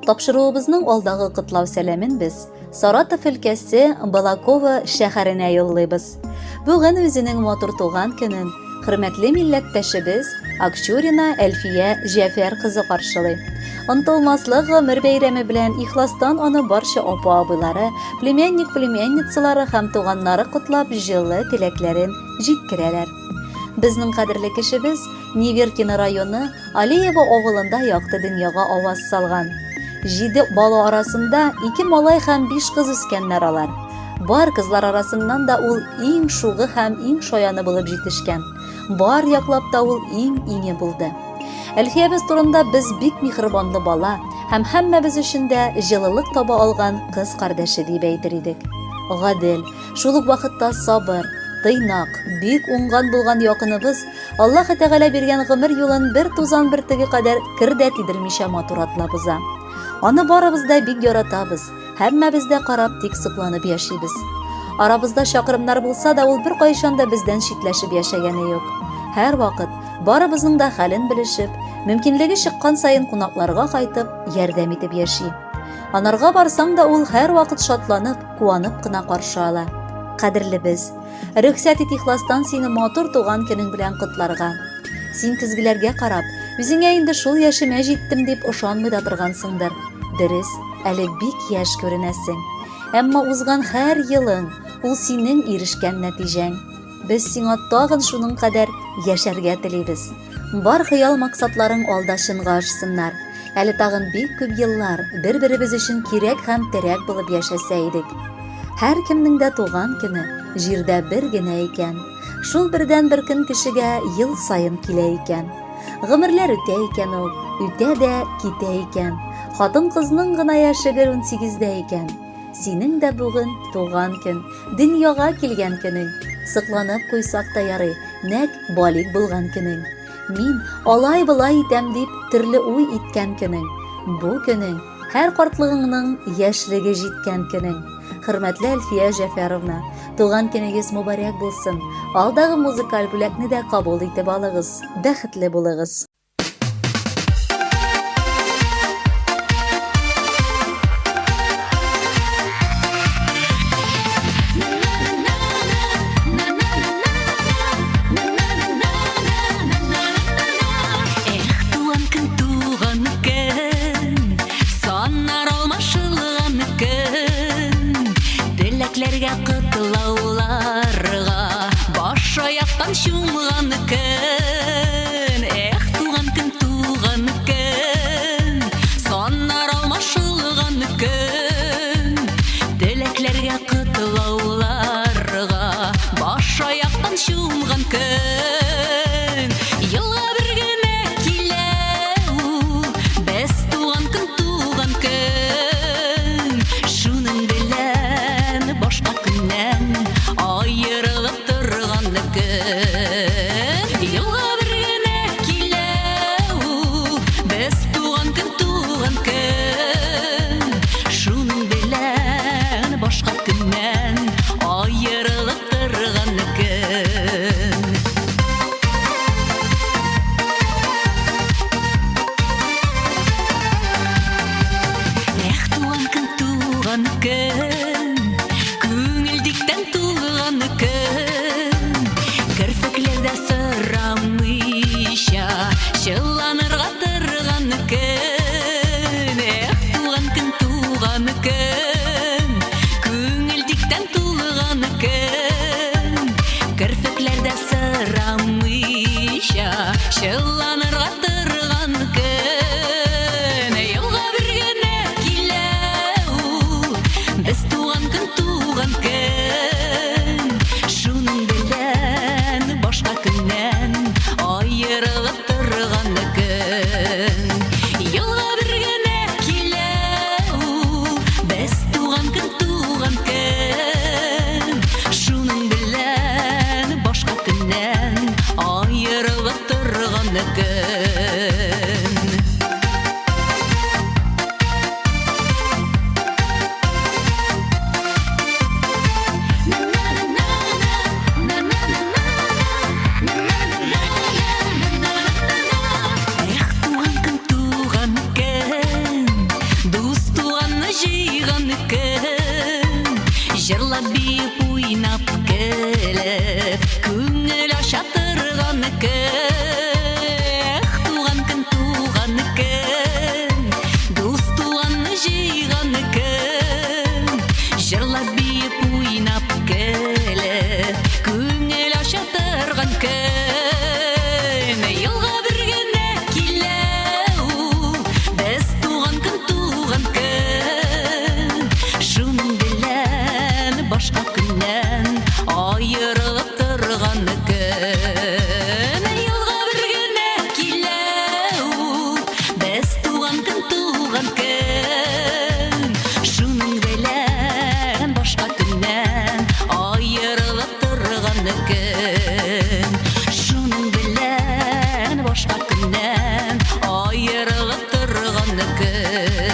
Тапшыруыбызның алдагы котлау сәламен без Саратов өлкәсе Балаково шәһәренә юллыйбыз. Бүген үзенең матур туган көнен хөрмәтле милләттәшебез Акчурина Әлфия Җәфәр кызы каршылый. Онтылмаслык гомер бәйрәме белән ихластан аны барча апа-абыйлары, племянник-племянницалары һәм туганнары котлап җылы теләкләрен җиткерәләр. Безнең кадерле кешебез Неверкино районы Алиево авылында якты дөньяга аваз салган. Җиде бала арасында ике малай һәм биш кыз үскәннәр алар. Бар кызлар арасыннан да ул иң шугы һәм иң шаяны булып җитешкән. Бар яклап та ул иң-иңе булды. Әлфиябез турында без бик миһербанлы бала һәм һәммәбез өчен дә җылылык таба алган кыз кардәше дип әйтер идек. Гадел, шул ук вакытта сабыр, тыйнак, бик уңган булган якыныбыз Аллаһы Тәгалә биргән гомер юлын бер тузан бөртеге кадәр кер дә тидермичә матур атлап уза. Аны барыбыз да бик яратабыз, һәммәбез дә карап тик сокланып яшибез. Арабызда чакрымнар булса да, ул беркайчан да бездән читләшеп яшәгәне юк. Һәрвакыт барыбызның да хәлен белешеп, мөмкинлеге чыккан саен кунакларга кайтып, ярдәм итеп яши. Анарга барсаң да ул һәрвакыт шатланып, куанып кына каршы ала. Кадерлебез, Рөхсәт ит ихластан сине матур туган көнең белән котларга. Син көзгеләргә карап, үзеңә инде шул яшемә җиттем дип ышанмый да торгансыңдыр. Дөрес, әле бик яшь күренәсең. Әмма узган һәр елың, ул синең ирешкән нәтиҗәң. Без сиңа тагын шуның кадәр яшәргә телибез. Бар хыял-максатларың алда чынга ашсыннар. Әле тагын бик күп еллар бер-беребез өчен кирәк һәм терәк булып яшәсә идек. Һәркемнең дә туган көне җирдә бер генә икән. Шул бердәнбер көн кешегә ел саен килә икән. Гомерләр үтә икән ул, үтә дә китә икән. Хатын-кызның гына яше гел унсигездә икән. Синең дә бүген туган көн, дөньяга килгән көнең. Сокланып куйсак та ярый, нәкъ балигъ булган көнең. Мин алай-болай итәм дип төрле уй иткән көнең. Бу көнең, һәр картлыгыңның яшьлеге җиткән көнең. Хөрмәтле Әлфия Җәфәровна, туган көнегез мөбарәк булсын. Алдагы музыкаль бүләкне дә кабул итеп алыгыз. Бәхетле булыгыз. Эх, туган көн, туган көн, саннар алмашылган көн. Теләкләргә котлауларга баш аяктан чумган көн. Эх, туган көн, туган көн, саннар алмашылган көн. Теләкләргә котлауларга баш аяктан чумган көн. Елга бер генә килә ул, без туган көн, туган көн. Шуның белән башка көннән аерылып торган көн. Аерылып торган көн.